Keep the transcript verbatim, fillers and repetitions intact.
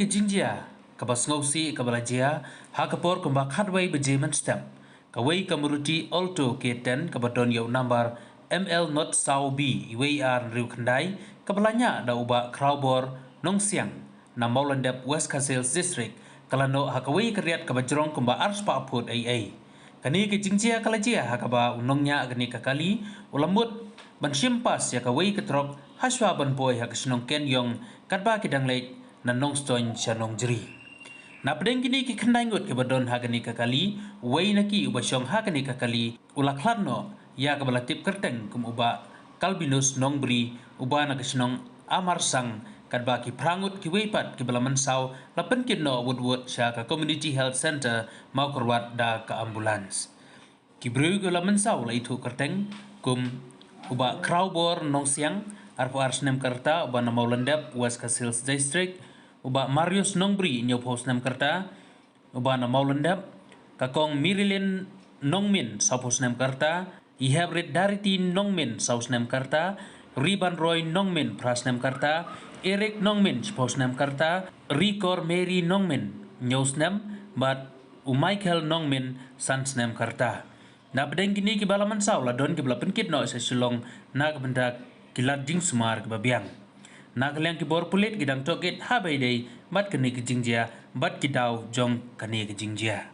Jingjia kaba sngewsih kaba la jia ha ka por kumba khatwei baje mynstep, kawei ka Maruti Alto K ten kaba don ïa u nambar M L not saw B iwei ar hynriew khyndai, kaba la ñiah da u Bah Khrawbor Nongsiang na Mawlyndep, West Khasi Hills District, ka la noh ha kawei ka riat kaba jrong kumba arspah phut eiei. Kane ka jingjia ka la jia ha kaba u nongñiah kane ka kali u la mut ban shim pass ïa kawei ka trok hashwa ban poi ha ka shnong Kenïong katba ki dang leit na Nongstoiñ sha Nongjri. Napdeng kine ki khyndai ngut kiba don ha kane ka kali, uwei na ki uba shong ha kane ka kali u la khlad noh, ïa kaba la tip kyrteng kum u Bah Kalbinus Nongbri, uba na ka shnong Amarsang, katba ki phra ngut kiwei pat kiba la mynsaw la pynkit noh wut wut sha ka Community Health Centre Mawkyrwat da ka ambulance. Ki briew kiba la mynsaw la ithuh kyrteng kum u Bah Khrawbor Nongsiang, arphew ar snem ka rta, uba na Mawlyndep, West Khasi Hills District, u Bah Marius Nongbri, hynñiewphew snem ka rta, uba na Mawlyndep, ka Kong Mirilin Nongmin, sawphew snem ka rta, i Hebrit Dariti Nongmin, saw snem ka rta, Ribanroi Nongmin, phra snem ka rta, Eric Nongmin, shiphew snem ka rta, Rikor Mary Nongmin, hynñiew snem, bad u Michael Nongmin, san snem ka rta. Napdeng kine kiba la mynsaw la don kiba la pynkit noh sha Shillong na ka bynta ki lad jingsumar kiba biang. Na ka liang ki bor pulit ki dang tohkit ha ba ïadei bad kane ka jingjia bad ki daw jong kane ka jingjia.